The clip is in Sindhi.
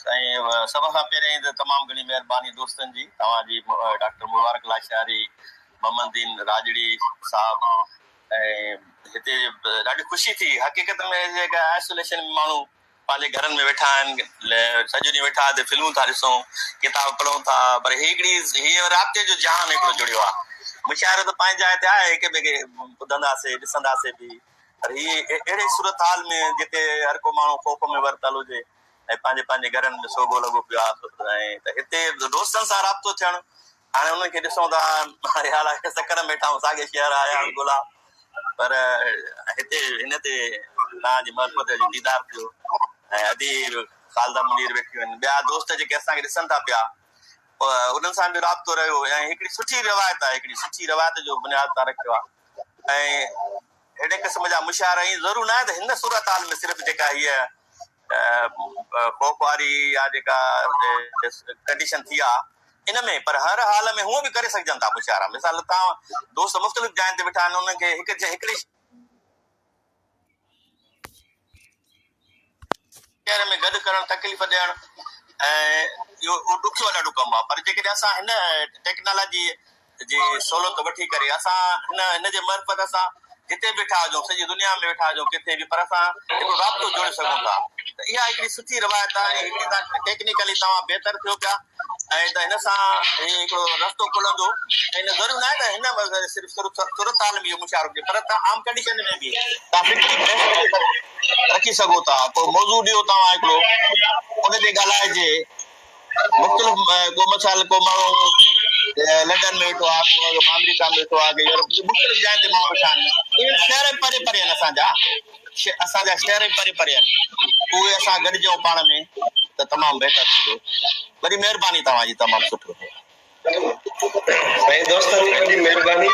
سائين سڀ کان پهرين ته تمام گهڻي مهرباني دوستن جي توهان جي ڊاڪٽر مبارڪ لاشاري محمد دين راڄڙي صاحب ۽ هتي ڏاڍي خوشي ٿي حقيقت ۾ جيڪا آئسوليشن ۾ ماڻهو پنهنجي گهرن ۾ ويٺا آهن سڄو ڏينهن ويٺا هتي فلمون ٿا ڏسون ڪتاب پڙهون ٿا پر هي هڪڙي هي رابطي جو جهان هڪڙو جڙيو آهي مشاعرو ته پنهنجي جاء تي آهي هڪ ٻئي کي ٻڌنداسي ڏسنداسي به پر هي اهڙي صورتحال ۾ جتي هر ڪو ماڻهو خوف ۾ ورتل هجي ۽ پنهنجي پنهنجي گهرن ۾ سوگهو لڳو پيو آهي ۽ ته هتي دوستن سان رابطو ٿيڻ هاڻي انهن کي ڏسون ٿا حالانڪه سکر ۾ ويٺا آهيون ساڳي شهر آيا آهيون گلا پر هتي هن تي توهان جي معرفت جو ديدار ٿيو ۽ ادي خالده منير ويٺيون آهن ٻيا دوست جيڪي اسان کي ڏسن ٿا پيا انهن سان به رابطو رهيو ۽ هڪڙي سٺي روايت آهي هڪڙي سٺي روايت جو بنياد تان رکيو آهي ۽ اهڙي قسم جا مشاعرا ائين ضرور ناهي ته هن صورتحال ۾ صرف جيڪا هيء خوف واري يا جيڪا ڪنڊيشن ٿي آ ان ۾ پر هر حال ۾ هونء به ڪري سگهجن ٿا مشاعرا مثال توهان دوست مختلف جاين تي ويٺا آهن انهن کي هڪ هڪڙي شهر ۾ گڏ ڪرڻ تڪليف ڏيڻ ۽ اهو ڏکيو ڏاڍو ڪم آهي پر جيڪڏهن اسان هن ٽيڪنالاجي جي سهولت وٺي ڪري اسان هن هن جي معرفت اسان جتي به ويٺا هجون سڄي دنيا ۾ ويٺا هجون ڪٿي به پر اسان هڪڙو رابطو جوڙي سگهون ٿا ته اها هڪڙي سٺي روايت آهي ۽ هڪڙي تان ٽيڪنيڪلي توهان بهتر ٿيو پيا ۽ ته هن سان هي هڪڙو رستو کلندو ۽ نه ضروري ناهي ته هن صرف صورتحال ۾ اهو مشاعرو ٿئي پر توهان عام ڪنڊيشن ۾ به توهان فڪري بحث رکي سگهو ٿا ڪو موضوع ڏيو توهان هڪڙو ان تي ڳالهائجي مختلف ڪو مثال ڪو ماڻهو لنڊن ۾ ويٺو آهي ڪو آمريڪا ۾ ويٺو آهي يورپ ۾ مختلف جاين تي ماڻهو ويٺا آهن ايون شهر به پري پري آهن اسان جا اسان جا شهر به پري پري آهن اهي اسان گڏجون پاڻ ۾ ته تمام بهتر ٿيندو وڏي مهرباني توهان جي تمام سٺو سائين دوستن جي وڏي مهرباني.